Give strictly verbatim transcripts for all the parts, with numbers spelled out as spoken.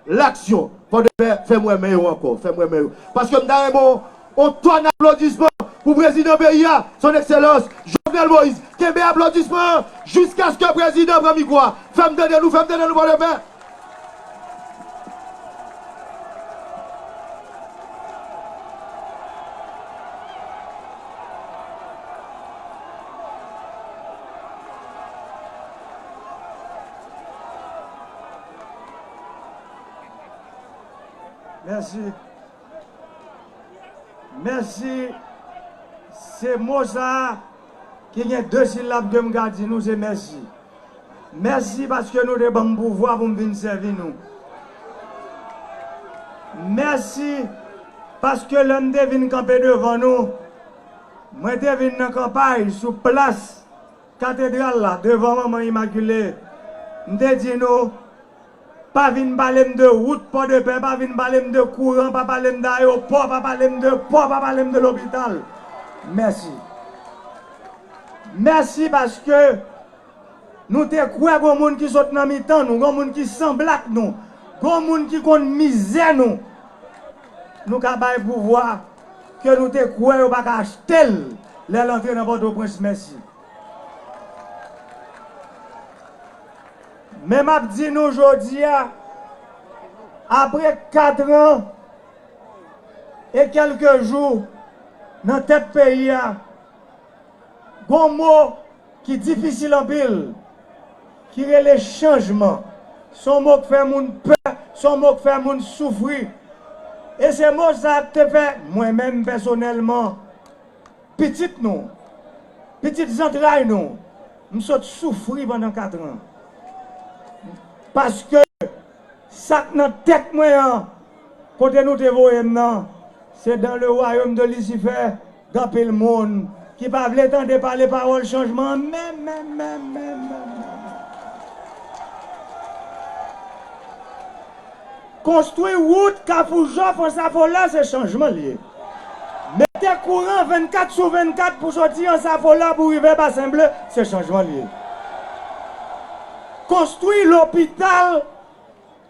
Laksyon. Pòdepè, fè m wè men yo ankò. Fè m wè men yo. Paske m ta renmen yon, yon tòn aplodisman pou prezidan peyi a, son ekselans Jovenel Moïse. Kenbe aplodisman an jiskaske prezidan pran mikwo a. Fè m tande nou, fè m tande nou, Pòdepè. Mèsi. Mèsi. Se mo sa a ki gen de silab ke m ka di nou, se mèsi. Mèsi paske nou te ban m pouvwa pou m vin sèvi nou. Mèsi paske lè m te vin kanpe devan nou, mwen te vin nan kanpay sou plas katedral la, devan Manman Imakile. M te di nou, pa vin pale m de wout Pòdepè, pa vin pale m de kouran, pa pale m de ayewopò, pa pale m de pò, pa pale m de lopital. Mèsi. Mèsi paske nou te kwè gon moun ki sot nan mitan nou, gon moun ki sanble ak nou, gon moun ki konn mizè nou, nou ka bay pouvwa ke nou te kwè yo pa ka achte l lè l antre nan Pòtoprens. Mèsi. Men m ap di nou jodi a, apre kat an e kèlke jou nan tèt peyi a, gon mo ki difisil anpil, ki rele chanjman. Se yon mo k fè moun pè, se yon mo k fè moun soufri. E se mo sa a k te fè mwen menm pèsonèlman, pitit nou, pitit zantray nou, m sot soufri pandan kat an. Paske sa k nan tèt mwen an, kote nou te voye m nan, se dans le royaume de Lucifer, gen anpil moun ki pa vle tande pale pawòl chanjman an menm, menm, menm, menm, menm, menm. Konstwi wout Kafou Jòf Ansafolè, se chanjman l ye. Mete kouran vennkat sou vennkat pou soti Ansafolè pou rive Basen Ble, se chanjman l ye. Konstwi lopital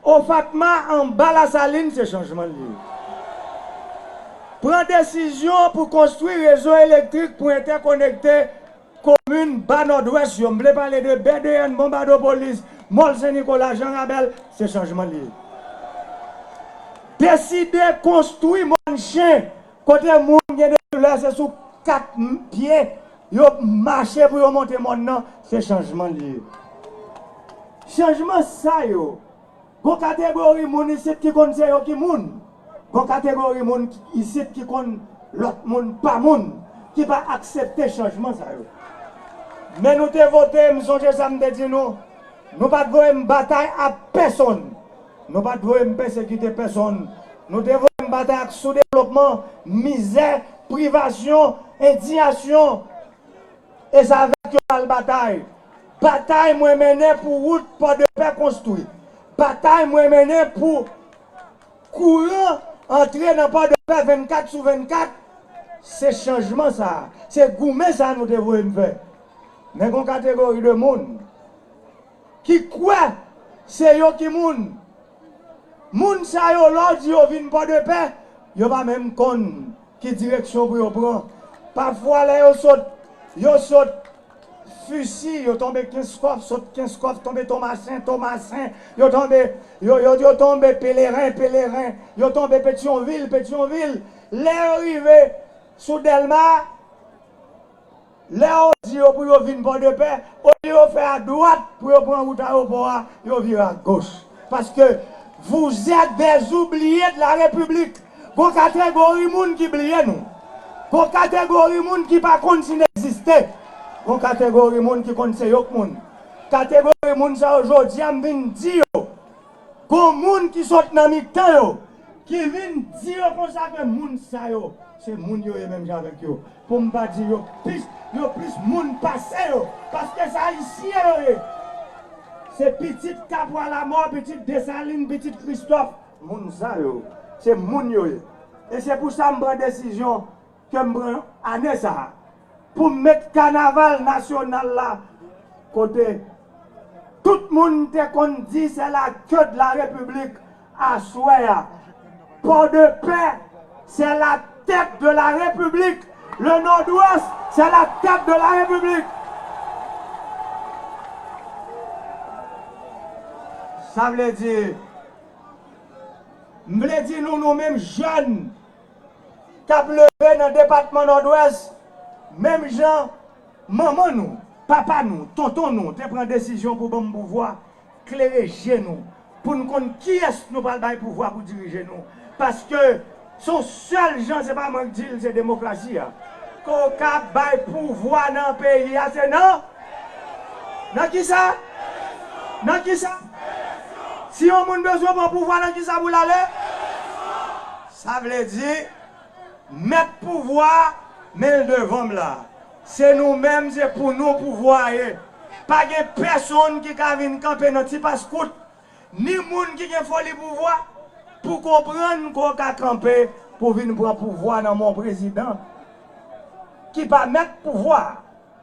Ofatma anba Lasalin, se chanjman l ye. Pran desizyon pou konstwi rezo elektrik pou entèkonekte komin Ba Nòdwès yo, m vle pale de B D N, Bonbadopolis, Mòl Sen Nikola, Jan Rabèl, se chanjman l ye. Deside konstwi Mòn Chen, kote moun gen de doulè, se sou kat m-, pye yo mache pou yo monte mòn nan, se chanjman l ye. Chanjman sa yo, gon kategori moun isit ki konn se yo ki moun. Gon kategori moun ki, isit ki konn lòt moun pa moun, ki pa aksepte chanjman sa yo. Men nou te vote, m sonje sa m te di nou, nou pa t voye m batay ak pèsonn. Nou pa t voye m pèsekite pèsonn. Nou te voye m batay ak soudevlopman, mizè, privasyon, endiyasyon. E se avèk yo m al batay. Batay mwen mennen pou wout Pòdepè konstwi. Batay mwen mennen pou kouran antre nan Pòdepè vennkat sou vennkat. Se chanjman sa a. Se goumen sa a nou te voye m fè. Men gon kategori de moun ki kwè se yo ki moun. Moun sa yo, lè w di yo vin Pòdepè, yo pa menm konn ki direksyon pou yo pran. Pafwa, lè yo sot, yo sot Fisi, yo tonbe Kenskòf, sot Kenskòf, tonbe Tomasen, Tomasen, yo tonbe, yo, yo, yo tonbe Peleren, Peleren, yo tonbe Petyonvil, Petyonvil. Lè yo rive sou Dèlma, lè yo di yo pou yo vin Pòdepè, olye yo fè adwat pou yo pran wout ayewopò a, yo vire agoch. Paske vous êtes des oubliés de la République. Gon kategori moun ki bliye nou. Gon kategori moun ki pa konn si n egziste. Gon kategori moun ki konn se yo k moun. Kategori moun sa yo, jodi a, m vin di yo, gon moun ki sot nan mitan yo, ki vin di yo konsa ke moun sa yo, se moun yo ye menm jan avèk yo. Pou m pa di yo plis, yo plis moun pase yo. Paske se Ayisyen yo ye. Se pitit Kapwa Lamò, pitit Desalin, pitit Kristòf. Moun sa yo, se moun yo ye. E se pou sa m pran desizyon ke m pran ane sa a pou m met kanaval nasyonal la, kote tout moun te konn di c'est la queue de la République, Aswè a, Port-de-Paix, c'est la tête de la République. Le Nord-Ouest, c'est la tête de la République. Sa vle di, m vle di nou, nou menm jèn k ap leve nan depatman Nòdwès, menm jan manman nou, papa nou, tonton nou te pran desizyon pou ban m pouvwa, klere je nou, pou n konn kiyès nou pral bay pouvwa pou dirije nou. Paske se yon sèl jan, se pa mwen k di l, se demokrasi a. Ke w ka bay pouvwa nan peyi a, se nan, nan kisa? Nan kisa? Si yon moun bezwen pran pouvwa, nan kisa pou l ale? Sa vle di, mèt pouvwa, men l devan m la. Se nou menm, se pou nou pouvwa a ye. Pa gen pèsonn ki ka vin kanpe nan ti paskout, ni moun ki gen foli pouvwa, pou konprann ke w ka kanpe pou vin pran pouvwa nan men yon prezidan ki pa mèt pouvwa a.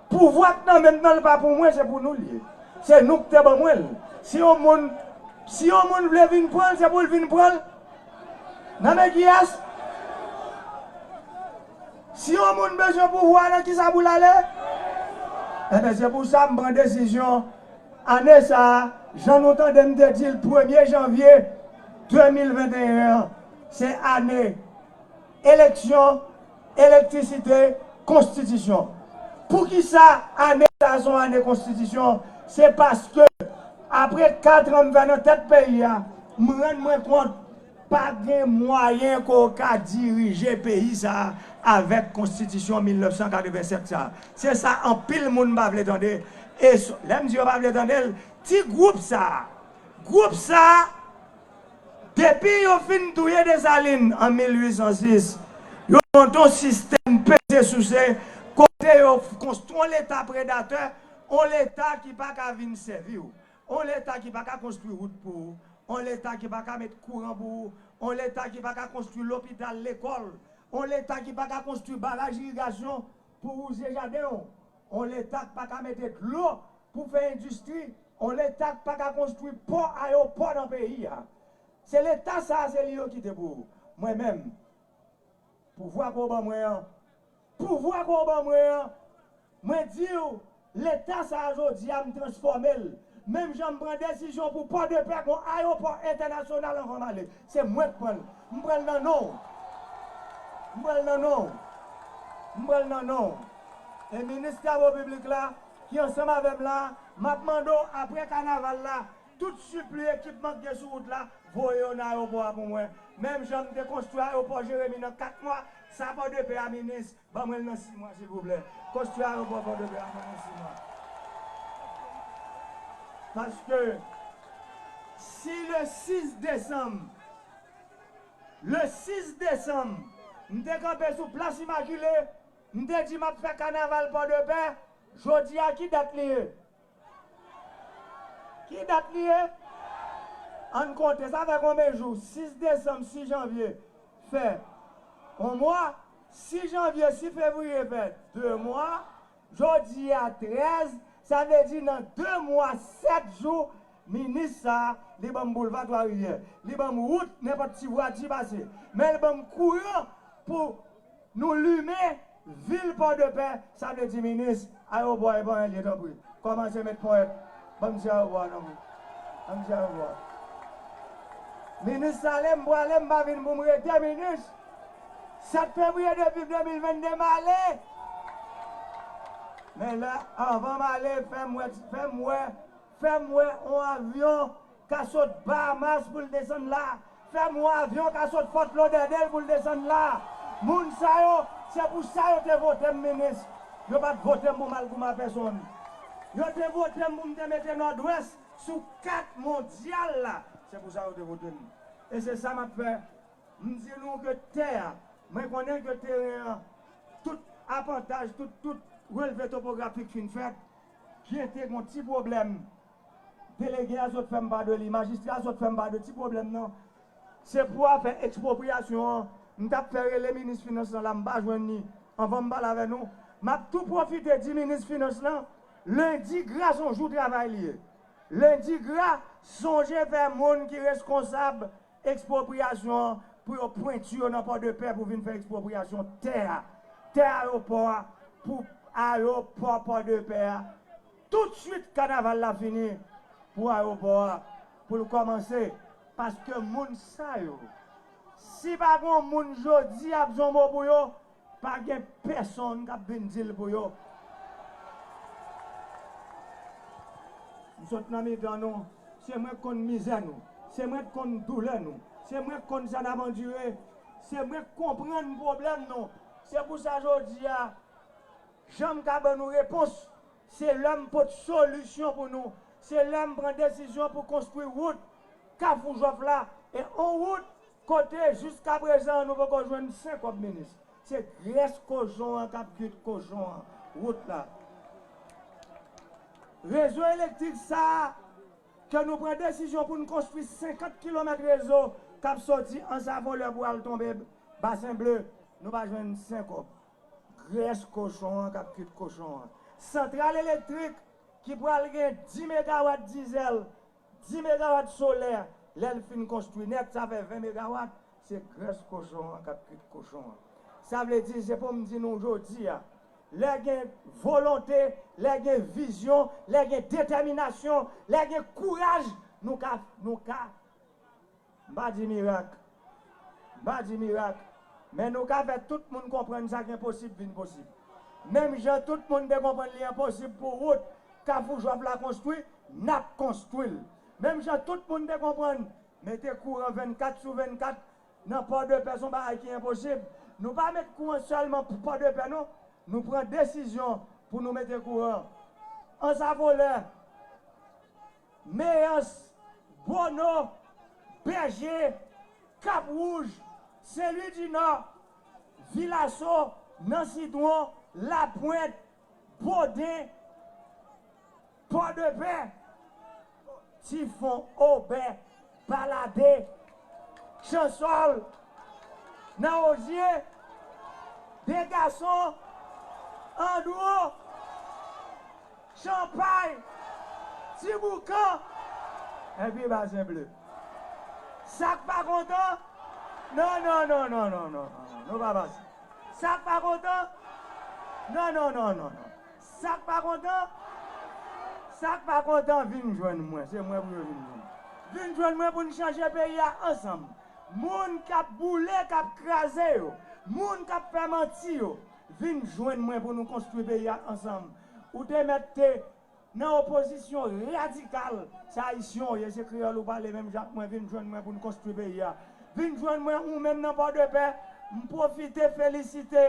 Pouvwa k nan men m nan, li pa pou mwen, se pou nou l ye. Se nou k te ban mwen l. Si yon moun, si yon moun vle vin pran l, se pou l vin pran l. Nan men kiyès? Si yon moun bezwen pouvwa, nan kisa pou l ale? Enben, se pou sa m pran desizyon. Ane sa a, jan nou tande m te di l, premye janvye de mil venteyen an, se ane eleksyon, elektrisite, konstitisyon. Poukisa ane sa a se yon ane konstitisyon? Se paske, apre kat an m fè nan tèt peyi a, m rann mwen kont pa gen mwayen ke w ka dirije peyi sa a avèk konstitisyon mil nèf san katreven sèt sa a. Se sa anpil moun pa vle tande. E s-, lè m di yo pa vle tande l, ti gwoup sa a, gwoup sa a, depi yo fin touye Desalin an mil uit san sis, yo monte yon sistèm peze souse kote yo konstwi yon leta predatè, yon leta ki pa ka vin sèvi w, yon leta ki pa ka konstwi wout pou ou, yon leta ki pa ka met kouran pou ou, yon leta ki pa ka konstwi lopital, lekòl, yon leta ki pa ka konstwi baraj irigasyon pou wouze jaden w, yon leta k pa ka mete dlo pou fè endistri, yon leta k pa ka konstwi pò, ayewopò nan peyi a. Se leta sa a, se li yo kite pou ou. Mwen menm, pouvwa ke w ban mwen an, pouvwa ke w ban mwen an, mwen di w, leta sa a jodi a, m transfòme l. Menm jan m pran desizyon pou Pòdepè gon ayewopò entènasyonal anvan m ale. Se mwen k pran l. M pran l nan non w. M pran l nan non w. M pran l nan non w. E minis travo piblik la, ki ansanm avè m la, m ap mande w, apre kanaval la, tout sipli ekipman k gen sou wout la, voye yo nan ayewopò a pou mwen. Menm jan m te konstwi ayewopò Jeremi nan kat mwa, sa Pòdepè a, minis, ban mwen l nan sis mwa, silvouplè. Konstwi ayewopò Pòdepè a, ban mwen nan sis mwa. Paske, si le sis desanm, le sis desanm, m te kanpe sou Plas Imakile, m te di m ap fè kanaval Pòdepè, jodi a, ki dat li ye? Ki dat li ye? Ann konte, sa fè konbyen jou? Sis desanm, sis janvye fè yon mwa, sis janvye, sis fevriye fè de mwa, jodi a trèz, sa vle di nan de mwa, sèt jou, minis sa a, li ban m boulva Twa Rivyè, li ban m wout nenpòt ti vwati pase, men l ban m kouran pou nou limen vil Pòdepè, sa vle di minis, ayewopò a e pa anyen l ye, tanpri. Kòmanse met ponyèt. Ban m di ayewopò a, tanpri. Ban m di ayewopò a. Minis ale, m prale, m pa vin pou m rete, minis. Sèt fevriye de mil vennde, m ale. Men la, anvan m ale, fè m wè, fè m wè, fè m wè yon avyon ka sot Bahamas pou l desann la. Fè m wè avyon ka sot Fort Lauderdale pou l desann la. Moun sa yo, se pou sa yo te vote m minis. Yo pa t vote m pou m al goumen a pèsonn. Yo te vote m pou m te mete Nòdwès sou kat mondyal la. Se pou sa yo te vote m. E se sa m ap fè. M di nou ke tè a, mwen konnen ke teren an, tout apantaj, tout, tout relve topografik fin fèt, gen te gon ti pwoblèm. Delege a sot fè m pa de li, majistra a sot fè m pa de ti pwoblèm nan. Se pou afè ekspwopriyasyon an, m t ap fè rele minis finans lan la, m pa jwenn li. Anvan m pale avè nou, m ap tou pwofite di minis finans lan, lendi gra se yon jou travay li ye. Lendi gra, sonje fè moun ki reskonsab Ekspropriyasyon an pou yo pwenti yo nan Pòdepè pou vin fè ekspropriyasyon tè a, tè ayewopò a, pou ayewopò Pòdepè a. Toutswit kanaval la fini pou ayewopò a, pou l kòmanse, paske moun sa yo, si pa gen yon moun jodi a ap di yon mo pou yo, pa gen pèsonn k ap vin di l pou yo. M sot nan mitan nou, se mwen k konn mizè nou, se mwen k konn doulè nou, se mwen k konn sa n ap andire, se mwen k konprann pwoblèm nou. Se pou sa jodi a, jan m ka ban nou repons, se lè m pot solisyon pou nou, se lè m pran desizyon pou konstwi wout Kafou Jòf la, e yon wout kote jiskaprezan nou poko jwenn senk kòb minis. Se grès kochon an k ap kuit kochon an, wout la. Rezo elektrik sa a, ke nou pran desizyon pou n konstwi senkant kilomèt rezo k ap soti Anse à Voleurs pou al tonbe Basen Ble, nou pa jwenn senk kòb. Grès kochon an k ap kuit kochon an. Santral elektrik ki pral gen dis megawat dizèl, dis megawat solè, lè l fin konstwi nèt, sa fè ven megawat, se grès kochon an k ap kuit kochon an. Sa vle di, se pou m di nou jodi a, lè gen volonte, lè gen vizyon, lè gen detèminasyon, lè gen kouraj, nou ka, nou ka M pa di mirak. M pa di mirak. Men nou ka fè tout moun konprann sa k enposib vin posib. Menm jan tout moun te konprann li enposib pou wout Kafou Jòf la konstwi, n ap konstwi l. Menm jan tout moun te konprann mete kouran vennkat sou vennkat nan Pòdepè se yon bagay ki enposib. Nou pa met kouran sèlman pou Pòdepè non. Nou pran desizyon pou nou mete kouran. Anse à Voleurs, Meyans, Bono, Bèje, Kap Wouj, Sen Lwi di Nò, Vilaso, Nan Sitwon, Lapwent, Boden, Pòdepè, Tifon, Obè, Balade, Chansòl, Nan Ozye, De Gason, Andwo, Chanpay, Ti Boukan, epi Basen Ble. Sa k pa kontan? Non, non, non, non, non, non, non, non, nou pa pase. Sa k pa kontan? Non, non, non, non, non. Sa k pa kontan? Sa k pa kontan, vin jwenn mwen. Se mwen pou yo vin jwenn. Vin jwenn mwen pou n chanje peyi a ansanm. Moun k ap boule, k ap kraze yo, moun k ap fè manti yo, vin jwenn mwen pou nou konstwi peyi a ansanm. Ou te mèt te nan opozisyon radikal, se ayisyen w ye, se kreyòl ou pale, menm jan ak mwen, vin jwenn mwen pou n konstwi peyi a. Vin jwenn mwen ou menm nan Pòdepè, m pwofite felisite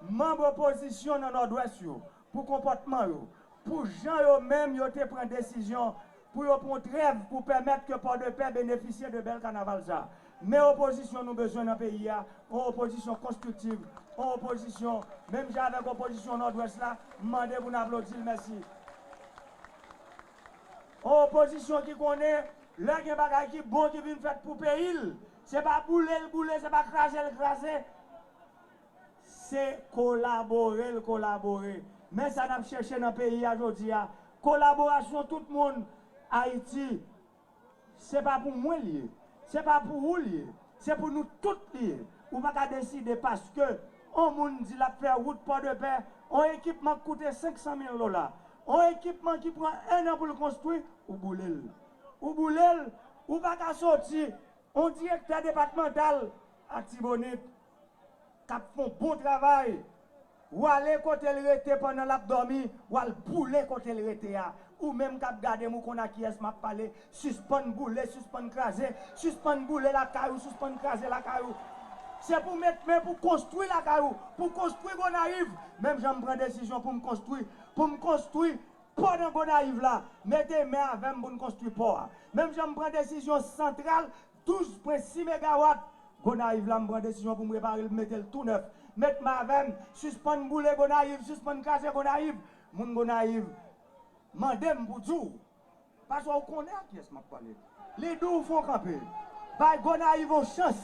manm opozisyon nan Nòdwès yo pou konpòtman yo, pou jan yo menm yo te pran desizyon pou yo pran trèv pou pèmèt ke Pòdepè benefisye de bèl kanaval sa. Men opozisyon nou bezwen nan peyi a, yon opozisyon konstriktiv, yon opozisyon, menm jan avèk opozisyon Nòdwès la, m mande pou n aplodi l, mèsi. Yon opozisyon ki konnen lè gen bagay ki bon ki vin fèt pou peyi l, se pa boule l boule, se pa kraze l kraze. Se kolabore l kolabore. Men sa n ap chèche nan peyi a jodi a. Kolaborasyon tout moun. Ayiti, se pa pou mwen l ye. Se pa pou ou l ye. Se pou nou tout li ye. Ou pa ka deside paske on moun di l ap fè wout Pòdepè, on ekipman k koute senk san mil dola, on ekipman ki pran en an pou l konstwi, ou boule l. Ou boule l, ou pa ka soti, on direktè depatmantal Atibonit k ap fè yon bon travay, w ale kote l rete pandan l ap dòmi, w al boule kote l rete a. Ou menm k ap gade m, ou konn a kiyès m ap pale. Sispann boule, sispann kraze, sispann boule lakay ou, sispann kraze lakay ou. Se pou met men pou konstwi lakay ou, pou konstwi Gonayiv. Menm jan m pran desizyon pou m konstwi, pou m konstwi pò nan Gonayiv la, mete men avè m pou n konstwi pò a. Menm jan m pran desizyon santral douz pwen sis megawat Gonayiv la, m pran desizyon pou m repare l, pou m mete l tou nèf. Met men avè m, sispann boule Gonayiv, sispann kraze Gonayiv. Moun Gonayiv mande m pou di w, paske w konnen a kiyès m ap pale. Li di w fè w kanpe. Bay Gonayiv yon chans.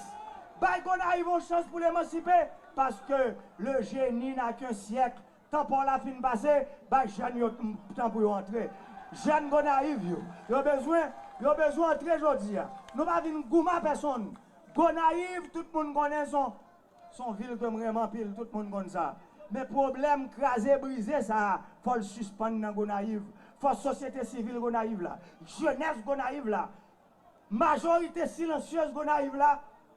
Bay Gonayiv yon chans pou l emansipe, paske le génie n'a qu'un siècle. Tan pa w la fin pase, bay jèn yo tan pou yo antre. Jèn Gonayiv yo, yo bezwen Yo bezwen antre jodi a. Nou pa vin goumen a pèsonn. Gonayiv, tout moun konnen se yon, se yon vil ke m renmen anpil, tout moun konn sa. Men pwoblèm kraze brize sa a, fò l sispann nan Gonayiv. Fò sosyete sivil Gonayiv la, jenès Gonayiv la, majorite silansyez Gonayiv la,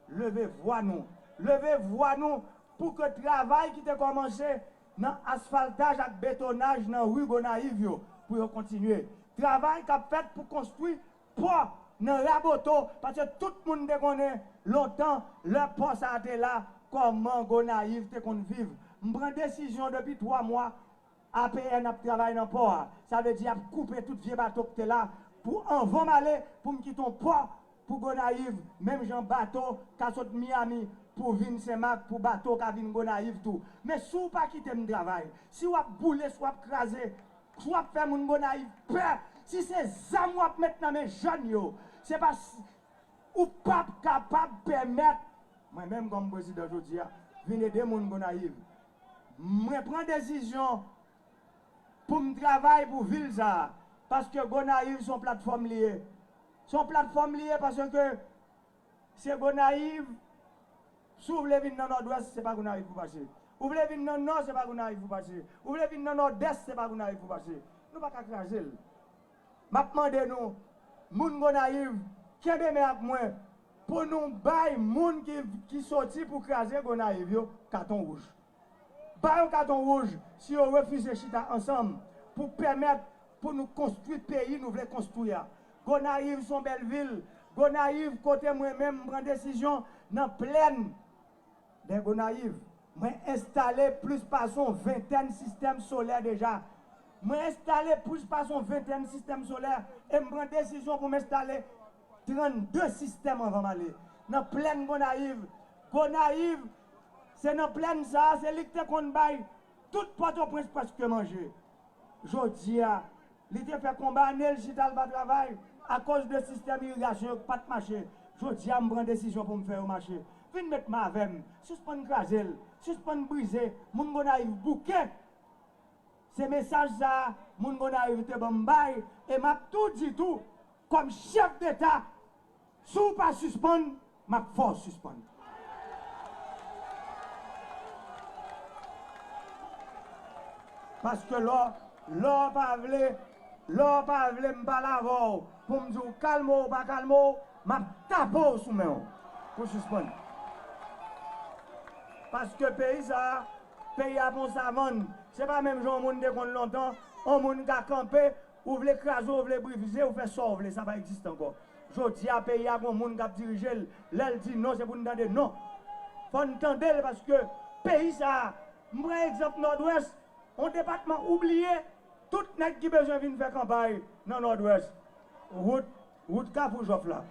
leve vwa nou. Leve vwa nou pou ke travay ki te kòmanse nan asfaltaj ak betonaj nan ri Gonayiv yo, pou yo kontinye. Travay k ap fèt pou konstwi pò nan Raboto, paske tout moun te konnen lontan, lè pò sa a te la, kòman Gonayiv te konn viv. M pran desizyon depi twa mwa, A P N ap travay nan pò a. Sa vle di y ap koupe tout vye bato k te la pou anvan m ale, pou m kite yon pò pou Gonayiv, menm jan bato ka sot Miami pou vin Senmak, pou bato ka vin Gonayiv tou. Men si w pa kite m travay, si w ap boule, si w ap kraze, si w ap fè moun Gonayiv pè, si se zam w ap met nan men jèn yo, se pa s-, ou p ap kapab pèmèt mwen menm kòm prezidan jodi a vin ede moun Gonayiv. Mwen pran desizyon pou m travay pou vil sa a, paske Gonayiv se yon platfòm li ye. Se yon platfòm li ye paske se Gonayiv, si w vle vin nan Nòdwès, se pa Gonayiv pou pase. Ou vle vin nan Nò, se pa Gonayiv pou pase. Ou vle vin nan Nòdès, se pa Gonayiv pou pase. Nou pa ka kraze l. M ap mande nou, moun Gonayiv, kenbe men ak mwen pou nou bay moun ki, ki soti pou kraze Gonayiv yo katon wouj. Ba yo katon wouj si yo refize chita ansanm pou pèmèt pou nou konstwi peyi nou vle konstwi a. Gonayiv se yon bèl vil. Gonayiv kote mwen menm m pran desizyon nan plèn dè Gonayiv. Mwen enstale plis pase yon ventèn sistèm solè deja. Mwen enstale plis pase yon ventèn sistèm solè e m pran desizyon pou m enstale trannde sistèm anvan m ale. Nan plèn Gonayiv, Gonayiv, se nan plèn sa a, se li k te konn bay tout Pòtoprens prèske manje. Jodi a, li te fè konba ane l chita l pa travay akoz de sistèm irigasyon yo k pa t mache. Jodi a, m pran desizyon pou m fè yo mache. Vin met men avè m, sispann kraze l, sispann brize moun Gonayiv bouke. Se mesaj sa a moun Gonayiv te ban m bay, e m ap tou di tou, kòm chèf deta, si w pa sispann, m ap fè w sispann. Paske lè w, lè w pa vle, lè w pa vle m pale avè w pou m di w kalme w ou pa kalme w, m ap tape w sou men w pou w sispann. Paske peyi sa a, peyi a pa yon savann. Se pa menm jan yon moun te konn lontan, yon moun ka kanpe, ou vle kraze, ou vle brize, ou fè sa w vle, sa pa egziste ankò. Jodi a, peyi a gon moun k ap dirije l. Lè l di non, se pou n tande non. Fò n tande l paske peyi sa a, m pran egzanp Nòdwès, yon depatman oubliye, tout nèg ki bezwen vin fè kanpay nan Nòdwès. Wout, wout Kafou Jòf la,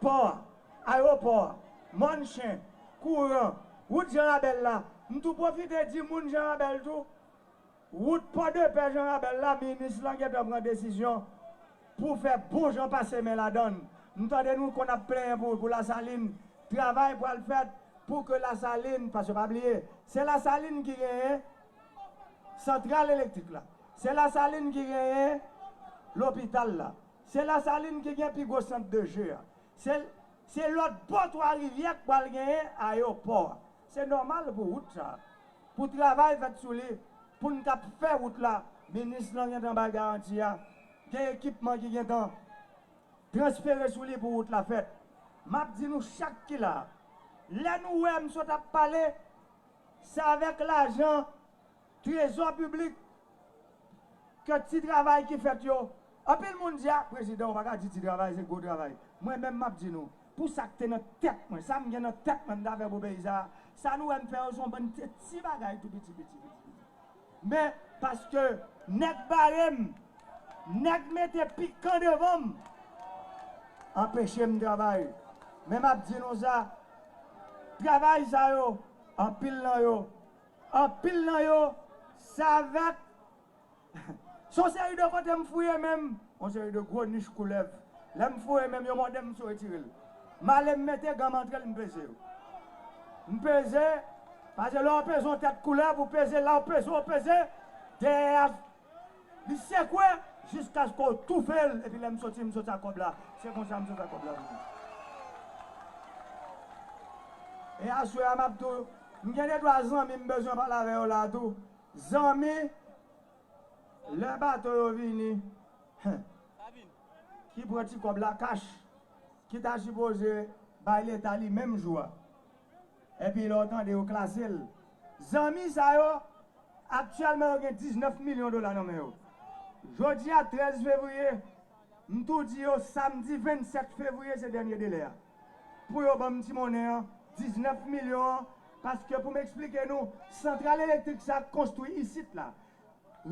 pò a, ayewopò a, Mòn Chen, kouran, wout Jan Rabèl la. M tou pwofite di moun Jan Rabèl tou, wout Pòdepè Jan Rabèl la, minis lan gentan pran desizyon pou fè bon jan pase men ladan l. M tande nou konn ap plenyen pou, pou Lasalin. Travay pral fèt pou ke Lasalin, paske pa bliye, se Lasalin ki genyen santral elektrik la. Se Lasalin ki genyen lopital la. Se Lasalin ki gen pi gwo sant de je a. Se, se lòt bò Twa Rivyè k pral genyen ayewopò a. Se nòmal pou wout sa a, pou travay fèt sou li, pou n kab fè wout la. Minis lan gentan bay garanti a. Gen ekipman ki gentan transfere sou li pou wout la fèt. M ap di nou chak ki la a, lè nou wè m sot ap pale, se avèk lajan trezò piblik ke ti travay ki fèt yo. Anpil moun di, a, prezidan, ou pa ka di ti travay, se gwo travay. Mwen menm, m ap di nou, pou sa k te nan tèt mwen, sa m gen nan tèt mwen, m ta fè pou peyi sa a, sa nou wè m fè yo, se yon bann ti, ti bagay tou piti, piti, piti, piti. Men, paske nèg bare m, nèg mete pikan devan m, anpeche m travay. Men m ap di nou sa, travay sa yo, anpil nan yo, anpil nan yo, se avèk, se yon seri de kote m fouye men m, yon seri de gwo nich koulèv. Lè m fouye men m, yo mòde m, m sou retire l. M ale, m mete gan m antre l, m peze yo. M peze, paske lè w peze yon tèt koulèv, ou peze la, ou peze, ou peze, dèyè a, li sekwe, Jiskaske w toufe l, epi lè m soti, m soti ak kòb la. Se konsa m soti ak kòb la pou mwen. E aswè a, m ap tou, m gen de twa zanmi m bezwen pale avè yo la tou. Zanmi, lè bato yo vini, ki pran ti kòb la kach, ki ta sipoze bay Leta li menm jou a. Epi lè w tande yo klase l. Zanmi sa yo, aktyèlman yo gen diznèf milyon dola nan men yo. Jodi a, trèz fevriye, m tou di yo, samdi vennsèt fevriye se dènye delè a. Pou yo ban m ti monnen an, diznèf milyon an, paske pou m eksplike nou, santral elektrik sa k konstwi isit la,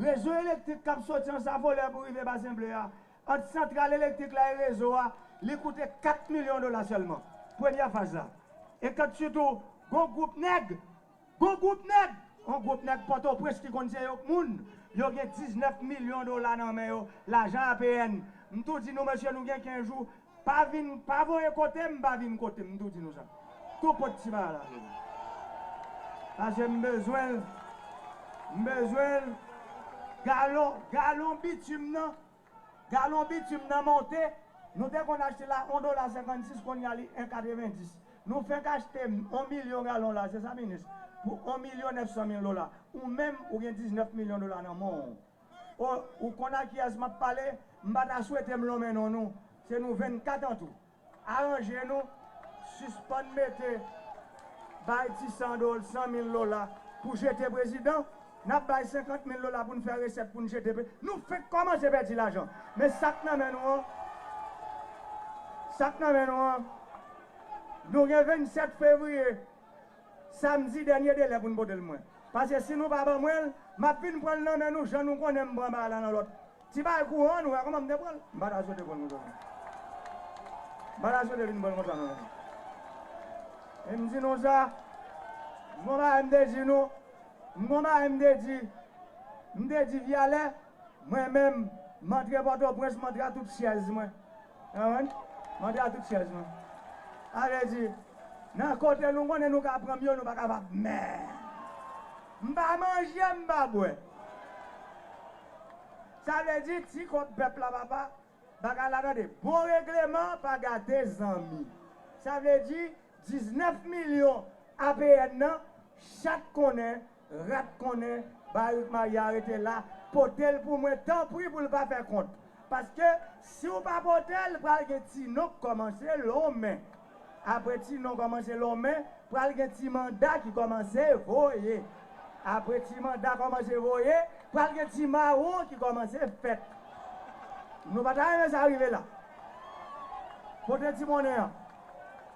rezo elektrik k ap soti Ansafolè pou rive Basen Ble a, ant santral elektrik la e rezo a, li koute kat milyon dola sèlman. Premyè faz la. E kant sitou, gon gwoup nèg, gon gwoup nèg, yon gwoup nèg Pòtoprens ki konn se yo k moun, yo gen diznèf milyon dola nan men yo, lajan A P N. M tou di nou, mesye, nou gen kenz jou, pa vin, pa voye kote m, pa vin kote m, m tou di nou sa. Tou pot ti bagay la. Paske m bezwen l, m bezwen l. Galon, galon bitim nan, galon bitim nan monte. Nou te konn achte la yon dola senkannsis, kounye a li en katrevenndis. Nou fenk achte yon milyon galon la, se sa, minis? Pou yon milyon nèf san mil dola. Ou menm, ou gen diznèf milyon dola nan men w. O, ou konn a kiyès m ap pale, m pa ta swete m lonmen non nou. Se nou vennkat an tou. Aranje nou, sispann mete bay ti san dola, san mil dola pou jete prezidan. N ap bay senkant mil dola pou n fè resèt pou n jete pre-, nou fenk kòmanse pèdi lajan. Men sa k nan men nou an, sa k nan men nou an, nou gen vennsèt fevriye, samdi dènye delè pou n pote l mwen. Paske si nou pa ban mwen l, m ap vin pran l nan men nou, jan nou konnen m pran bagay la nan lòt. Ti bagay kouran, nou wè kòman m te pran l. M pa ta swete pran l konsa non. M pa ta swete vin pran l konsa non. E m di nou sa, m gon bagay m te di nou, m gon bagay m te di, m te di Vyalè, mwen menm, m antre Pòtoprens, m antre a tout chèz mwen. Ou konprann? M antre a tout chèz mwen. Sa vle di, nan kote nou konnen nou ka pran m yo, nou pa kapab. Men, m pa manje, m pa bwè. Sa vle di, ti kòb pèp la, papa, bagay la, tande, bon regleman pa gate zanmi. Sa vle di, diznèf milyon A P N nan, chat konnen, rat konnen, Barik Maya rete la, pote l pou mwen, tanpri pou l pa fè kont. Paske, si w pa pote l, pral gen ti non k kòmanse lonmen. Apre ti non kòmanse lonmen, pral gen ti manda ki kòmanse voye. Apre ti manda kòmanse voye, pral gen ti mawon ki kòmanse fèt. Nou pa ta renmen sa rive la. Pote ti monnen an.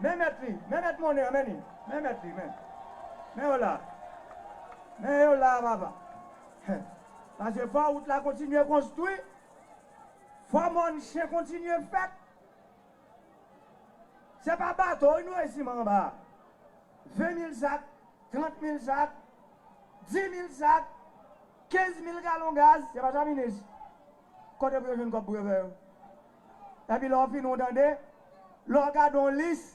Men mèt li, men mèt monnen an, men li. Men mèt li, men. Men yo la. Men yo la, papa. Paske fò wout la kontinye konstwi. Fò mòn chen kontinye fèt. Se pa bato wi nou resi anba. Ven mil sak, trant mil sak, di mil sak, kenz mil galon gaz, se pa sa, minis? Kote pou yo jwenn kòb pou yo fè yo? Epi lè w fini, w tande, lè w gade yon lis,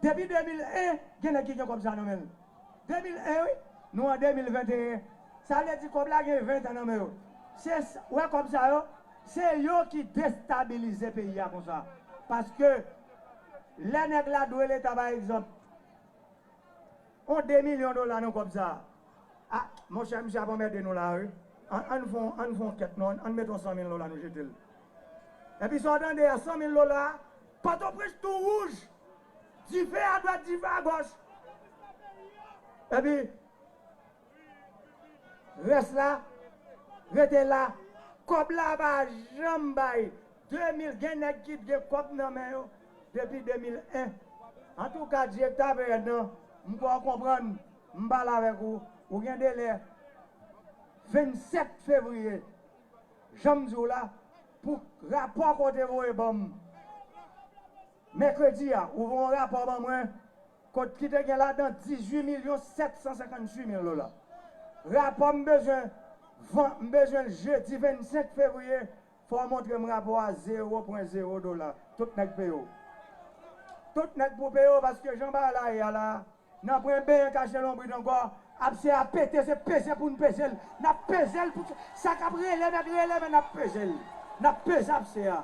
depi de mil en, gen nèg ki gen kòb sa nan men l. De mil en, wi. Nou an de mil venteyen. Sa vle di kòb la gen ven tan nan men yo. Se s-, wè kòb sa yo, se yo ki destabilize peyi a konsa. Paske lè nèg la dwe Leta, pa egzanp, yon de milyon dola nan kòb sa a. A, monchè, misye ap anmède nou la, wi. Ann, ann fè yon, ann fè yon kèt, non, ann mete yon san mil dola, nou jete l. Epi sa w tande a, san mil dola, Pòtoprens tou wouj. Dife adwat, dife agòch. Epi, rès la, rete la. Kòb la pa janm bay. De mil, gen nèg ki gen kòb nan men yo depi de mil en. Antouka, direktè A P N nan, m kwè w konprann, m pale avèk ou, ou gen delè vennsèt fevriye, jan m di w la, pou rapò ke w te voye ban m mèkredi a, ou voye yon rapò ban mwen, kot ki te gen ladan dizuit milyon sèt san senkantuit mil dola. Rapò m bezwen, van-, m bezwen l jedi vennsenk fevriye, fò w montre m rapò a, zewo pwen zewo dola. Tout nèg peye w. Tout nèg pou peye w, paske jan bagay la ye a la, nan pwen benyen kache lonbrit ankò, Apse a pete, se peze pou n peze l. N ap peze l pou sa k ap rele mèt rele, men n ap peze l. N ap peze apse a.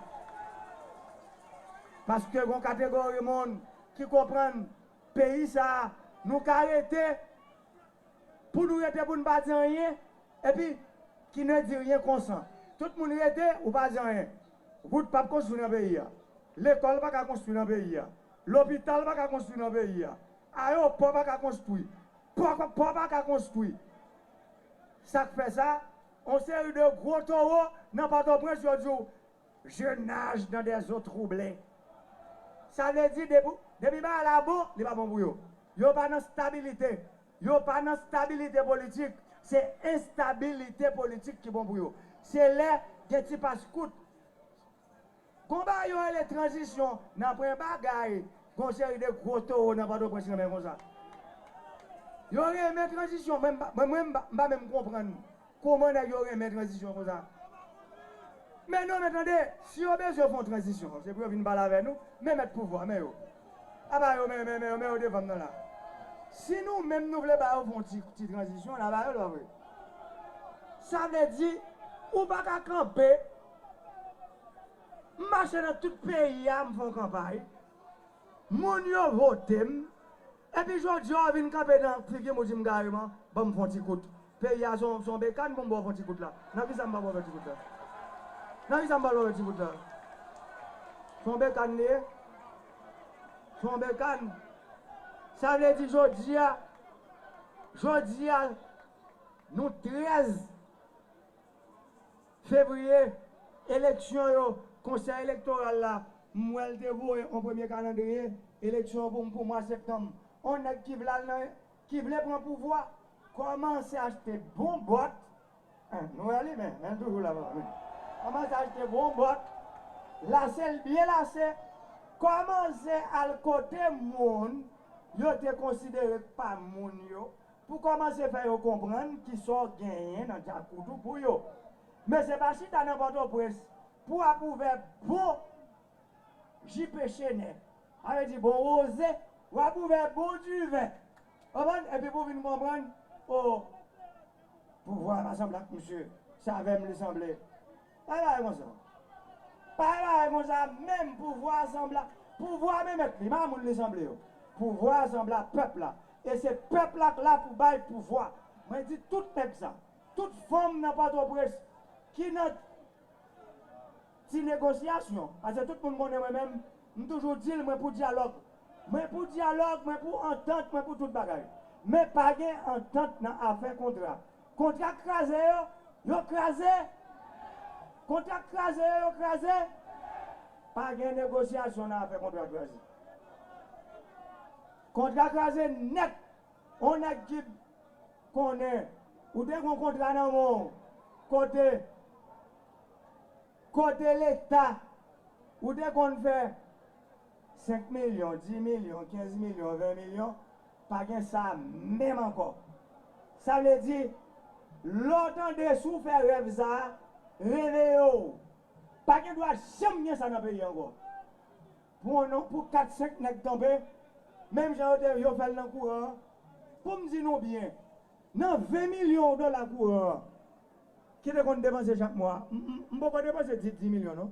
Paske gon kategori moun ki konprann peyi sa a, nou ka rete pou nou rete pou n pa di anyen, epi qui ne dit rien consent. Tout moun rete, ou pa di anyen. Wout p ap konstwi nan peyi a. Lekòl pa ka konstwi nan peyi a. Lopital pa ka konstwi nan peyi a. Ayewopò pa ka konstwi. Pò, pò pa ka konstwi. Sa k fè sa? On seri de gwo towo nan Pòtoprens, yo di w, je nage dans des eaux troublées. Sa vle di, depi, depi bagay la bon, li pa bon pou yo. Yo pa nan stabilite. Yo pa nan stabilite politik. Se enstabilite politik ki bon pou yo. Se lè gen ti pas kout. Gon bagay yo rele tranzisyon, nan pwen bagay, gon seri de gwo towo nan Pòtoprens renmen konsa. Yo renmen tranzisyon, mwen, mwen, mwen, m pa menm konprann. Kòman nèg yo renmen tranzisyon konsa? Men non, men tande, si yo bezwen fè yon tranzisyon, se pou yo vin pale avè nou, men mèt pouvwa, men yo. Apa yo, men, men, men, men yo devan m nan la. Si nou menm nou vle ba yo fè yon ti, ti tranzisyon, la ba yo l, pa vre? Sa vle di, ou pa ka kanpe, m mache nan tout peyi a, m fè yon kanpay, moun yo vote m, epi jodi a w vin kanpe nan figi m, ou di m kareman, ban m fè yon ti kout. Peyi a se yon, se yon bekann pou m ba w fè yon ti kout la. Nan kisa m pral ba w fè ti kout la? Nan kisa m pral ba w fè ti kout la? Se yon bekann li ye? Se yon bekann. Sa vle di jodi a, jodi a, nou trèz fevriye, eleksyon yo, konsèy elektoral la, m wè l te voye yon premye kalandriye eleksyon pou m pou mwa septanm. On nèg ki vle al nan, ki vle pran pouvwa, kòmanse achte bon bòt. Hein, nou wè li, men, men l toujou la, men. Kòmanse achte bon bòt, lase l byen lase, kòmanse al kote moun yo te konsidere k pa moun yo, pou kòmanse fè yo konprann kisa w genyen nan djakout ou pou yo. Men se pa chita nan Pòtoprens pou w ap ouvè bon jipe chenè, sa vle di bon woze, w ap ouvè bon diven. Konprann? Epi pou w vin konprann, o, pouvwa a pa sanble ak misye, se avè m li sanble. Pa gen bagay konsa. Pa gen bagay konsa, menm pouvwa a sanble ak, pouvwa a menm èt li, pa moun li sanble yo. Pouvwa a sanble ak pèp la. E se pèp la k la pou bay pouvwa. Mwen di tout nèg sa, tout fanm nan Pòtoprens ki nan ti negosyasyon, paske tout moun konnen mwen menm, m toujou di l mwen pou dyalòg. Mwen pou dyalòg, mwen pou antant, mwen pou tout bagay. Men pa gen antant nan afè kontra. Kontra k kraze yo, yo kraze. Kontra k kraze yo, yo kraze. Pa gen negosyasyon nan afè kontra kraze. Kontra kraze nèt. On nèg ki konnen, ou te gon kontra nan men w, kote, kote Leta, ou te konn fè senk milyon, dis milyon, kenz milyon, ven milyon, pa gen sa menm ankò. Sa vle di, lè w tande si w fè rèv sa a, reveye w. Pa gen dwa janm gen sa nan peyi a ankò. Pou yon non, pou kat senk nèg kanpe, menm jan yo te, yo fè l nan kouran an. Pou m di nou byen, nan ven milyon dola kouran an, ki te konn depanse chak mwa, m, m, m poko depanse dis, dis milyon, non.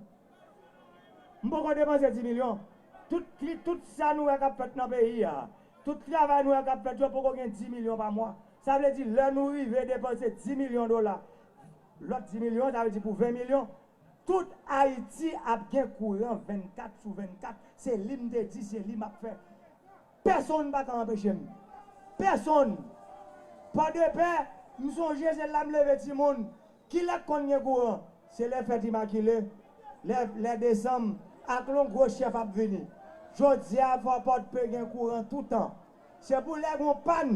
M poko depanse dis milyon. Tout kli, tout sa nou wè k ap fèt nan peyi a, tout travay nou wè k ap fèt, yo poko gen dis milyon pa mwa. Sa vle di, lè nou rive depanse dis milyon dola, lòt dis milyon, sa vle di pou ven milyon, tout Ayiti ap gen kouran vennkat sou vennkat. Se li m te di, se li m ap fè. Pèsonn pa ka anpeche m. Pèsonn. Pòdepè, m sonje se la m leve timoun. Kilè k konn gen kouran? Se lè fèt Imakile, lè, lè desanm, ak lon gwo chèf ap vini. Jodi a, fò Pòdepè gen kouran toutan. Se pou lè gon pàn,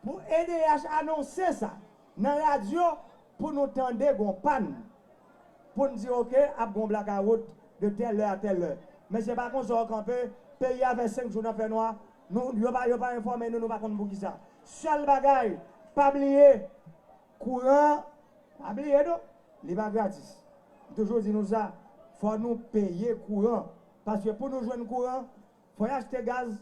pou E D H anonse sa nan radyo, pou nou tande gon pàn, pou n di, oke, ap gon blakawout de tèl lè a tèl lè. Men se pa konsa w kanpe, peyi a fè senk jou nan fènwa, nou, yo pa, yo pa enfòme nou, nou pa konn poukisa. Sèl bagay, pa bliye, kouran, pa bliye non, li pa gratis. M toujou di nou sa, fò nou peye kouran. Paske pou nou jwenn kouran, fò y achte gaz,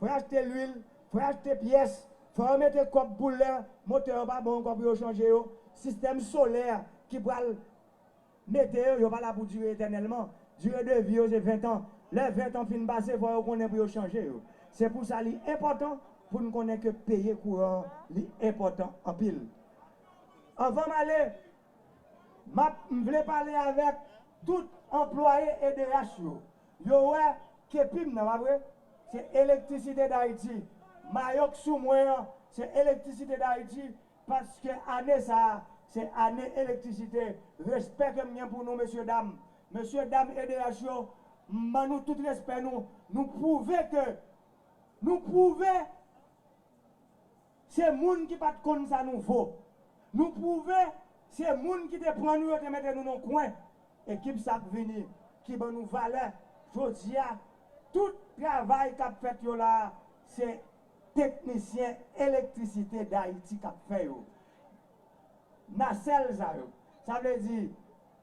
fò y achte lwil, fò y achte pyès, Fò yo mete kòb pou lè motè yo pa bon ankò pou yo chanje yo. Sistèm solè ki pral mete yo, yo pa la pou dire etènèlman. Dire de vi yo se ven tan. Lè ven tan fin pase, fò yo konnen pou yo chanje yo. Se pou sa li enpòtan pou n konnen ke peye kouran an, li enpòtan anpil. Anvan m ale, m ap, m vle pale avèk tout anplwaye E D H yo. Yo wè kepi m nan, pa vre? Se Electricité d'Haïti. Mayo k sou mwen an, se Electricité d'Haïti, paske ane sa a, se ane elektrisite. Respè ke m gen pou nou, mesye dam. Mesye dam E D H yo, m ban nou tout respè nou. Nou pwouve ke, nou pwouve se moun ki pa t konn sa nou vo. Nou pwouve se moun ki te pran nou, yo te mete nou nan kwen. Ekip sa k vini, ki ban nou valè. Jodi a, tout travay k ap fèt yo la a, se teknisyen Elektrisite Dayiti k ap fè yo. Nasèl sa yo. Sa vle di,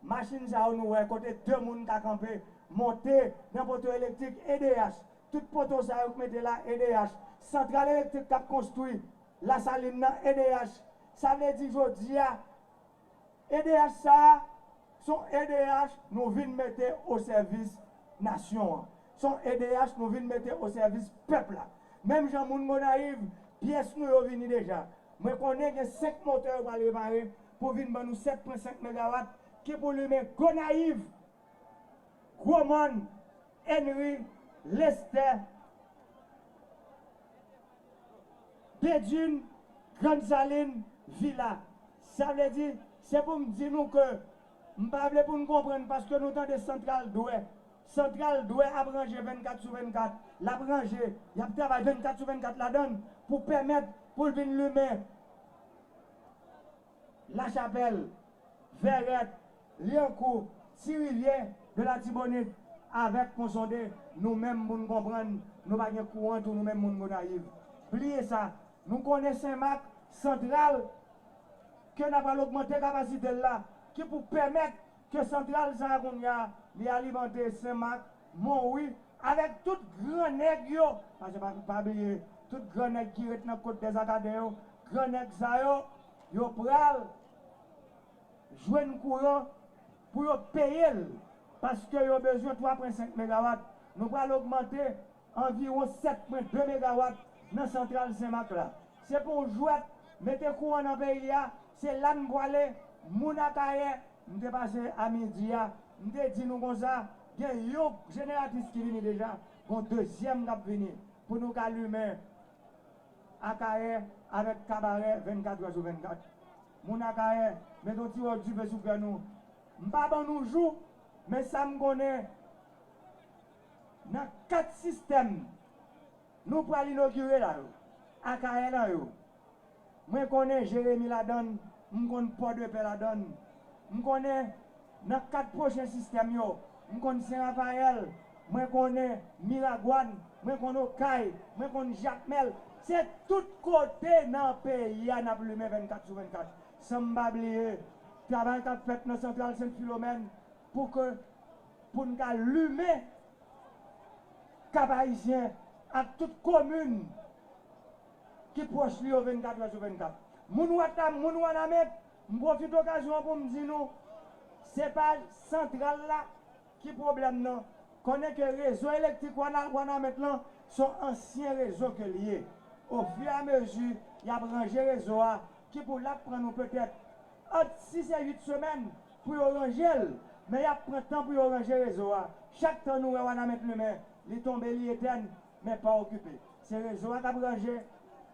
machin sa yo nou wè kote de moun ka kanpe, monte nan poto elektrik E D H. Tout poto sa yo k mete la E D H. Santral elektrik k ap konstwi Lasalin nan E D H. Sa vle di jodi a, E D H sa a, se yon E D H nou vin mete o sèvis nasyon an. Se yon E D H nou vin mete o sèvis pèp la. Menm jan moun Gonayiv, pyès nou yo vini deja. Mwen konnen gen senk motè yo pral repare pou vin ban nou sèt pwen senk megawat ki pou limen Gonayiv, Gwomòn, Henry, Lestè, Dedin, Grann Salin, Vila. Sa vle di, se pou m di nou ke m pa vle pou n konprann paske nou tande santral dwè. Santral dwè ap ranje vennkat sou vennkat. L ap ranje, y ap travay vennkat sou vennkat ladan l pou pèmèt pou l vin limen Lachapèl, Vèrèt, Lyankou, Ti Rivyè, de Latibonit, avèk Pon Sonde, nou menm moun konprann, nou pa gen kouran tou, nou menm moun Gonayiv. Bliye sa, nou konnen Senmak, santral, ke n ap al ogmante kapasite l la, ki pou pèmèt ke santral sa a kounye a, li alimante Senmak, Monwi, avèk tout gran nèg yo, paske pa, pa bliye, tout gran nèg ki ret nan Kot dèzakaden yo, gran nèg sa yo, yo pral jwenn kouran pou yo peye l, paske yo bezwen twa pwen senk megawat. Nou pral ogmante anviwon sèt pwen de megawat nan santral Senmak la. Se pa yon jwèt, mete kouran nan peyi a, se la n pwale, moun Akayè, m te pase a midi a, m te di nou konsa, gen yon jeneratris ki vini deja, gon dezyèm k ap vini pou nou ka limen Akayè avèk Kabarè vennkat è sou vennkat. Moun Akayè, mete yon ti wòch dife sou kè nou. M pa ban nou jou, men sa m konnen, nan kat sistèm nou pral inogire la yo, Akayè la yo, mwen konnen Jeremi ladan l, m konn Pòdepè ladan l, m konnen nan kat pwochen sistèm yo, m konn Sen Rafayèl, mwen konnen Miragwàn, mwen konn Okay, mwen konn Jakmèl. Se tout kote nan peyi a n ap limen vennkat sou vennkat. San m pa bliye travay k ap fèt nan santral Sent Filomèn pou ke, pou n ka limen Kap Ayisyen ak tout komin ki pwòch li yo vennkat è sou vennkat. Moun Wata, moun Wanament, m pwofite okazyon an pou m di nou, se pa santral la ki pwoblèm nan. Konnen ke rezo elektrik Wana-, Wanament lan se yon ansyen rezo ke l ye. Ofiramezi y ap ranje rezo a, ki pou l ap pran nou petèt ant sis e uit semèn pou yo ranje l, men y ap pran tan pou yo ranje rezo a. Chak tan nou wè Wanament limen, li tonbe, li etèn, men pa okipe. Se rezo a k ap ranje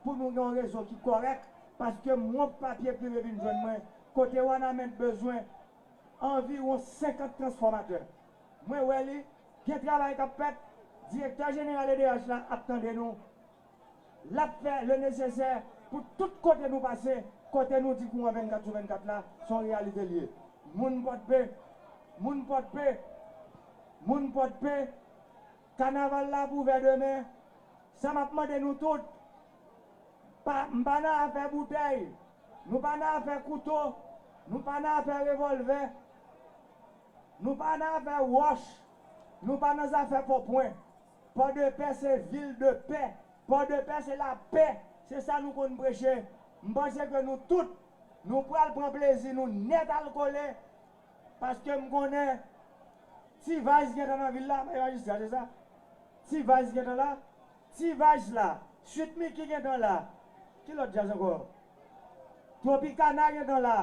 pou nou gen yon rezo ki kòrèk, paske m wont papye k rive vin jwenn mwen, kote Wanament bezwen anviwon senkant transfòmatè. Mwen wè li, gen travay k ap fèt, direktè jeneral E D H la ap tande nou. L ap fè le nesesè pou tout kote nou pase, kote nou di kouran vennkat sou vennkat la, se yon reyalite l ye. Moun Pòdpe, moun Pòdpe, moun Pòdpe, kanaval la ap ouvè demen. Sa m ap mande nou tout, pa, m pa nan afè boutèy, nou pa nan afè kouto, nou pa nan afè revòlvè, nou pa nan afè wòch, nou pa nan zafè fò pwen. Pòdepè se vil de pè. Pòdepè se lapè. Se sa nou konn preche. M panse ke nou tout, nou pral pran plezi nou nèt al kole, paske m konnen Ti Vaz gentan nan vil la, bay majistra, se sa? Ti Vaz gentan la? Ti Vaz la, Sweet Micky gentan la. Ki lòt djaz ankò? Tropicana gentan la.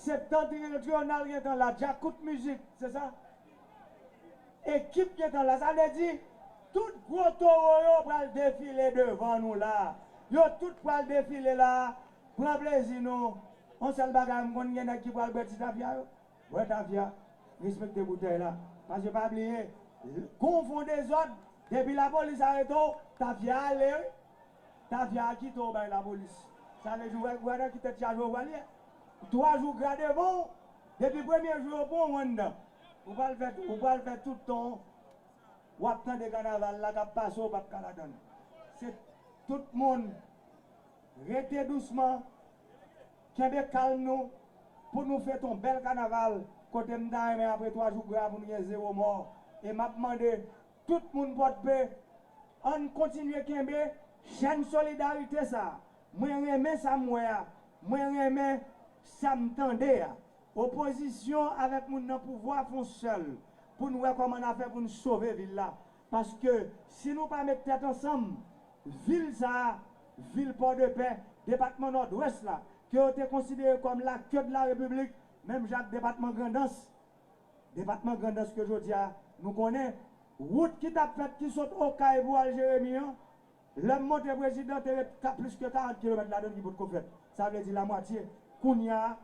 Septentrional gentan la. Djakout Mizik, se sa? Ekip gentan la. Sa vle di, tout gwo towo yo pral defile devan nou la. Yo tout pral defile la. Pran plezi nou. On sèl bagay, m konn gen nèg ki pral bwè ti tafya yo. Bwè tafya. Respekte boutèy la. Paske pa bliye, gon fon dezòd, depi lapolis arete w, tafya ale wi. Tafya a kite w bay lapolis. Sa vle di, w wè, w wè nan ki tèt chaje w pral ye. Twa jou gra devan w, depi premye jou yo pran w anndan. Ou pral fè, ou pral fè tout tan w ap tande kanaval la k ap pase, w p ap ka ladan l. Se tout moun rete dousman, kenbe kalm nou, pou nou fete yon bèl kanaval, kote m ta renmen apre twa jou gra pou nou gen zewo mò. E m ap mande tout moun Pòdpe, ann kontinye kenbe chèn solidarite sa a. Mwen renmen sa m wè a. Mwen renmen sa m tande a. Opozisyon avèk moun nan pouvwa fè yon sèl pou n wè kòman n a fè pou n sove vil la. Paske si nou pa met tèt ansanm, vil sa a, vil Pòdepè, depatman Nòdwès la, ke yo te konsidere kòm la queue de la République, menm jan ak depatman Grandans, depatman Grandans ke jodi a nou konnen, wout ki t ap fèt ki sot Okay pou al Jeremi an, lè m monte prezidan te ret ka, plis ke karant kilomèt ladan l ki potko fèt. Sa vle di lamwatye. Kounye a,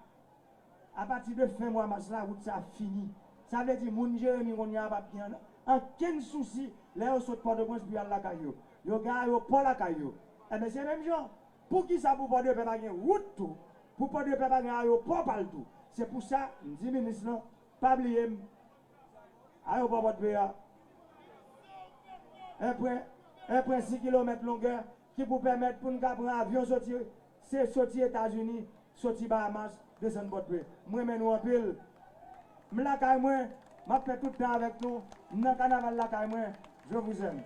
apati de fen mwa mas la, wout sa a fini. Sa vle di moun Jeremi kounye a p ap gen ankenn sousi lè yo sot Pòtoprens pou y al lakay yo. Yo gen ayewopò lakay yo. Enben se menm jan. Poukisa pou Pòdepè pa gen wout tou? Pou Pòdepè pa gen ayewopò pa l tou? Se pou sa m di minis lan, pa bliye m. Ayewopò Pòdpè a, en pwen, en pwen sis kilomèt longè ki pou pèmèt pou n ka pran avyon soti, se soti Etazini, soti Bahamas, desann Pòdpè. M renmen nou anpil. M lakay mwen, m ap fè tout tan avèk nou. M nan kanaval lakay mwen. Je vous aime.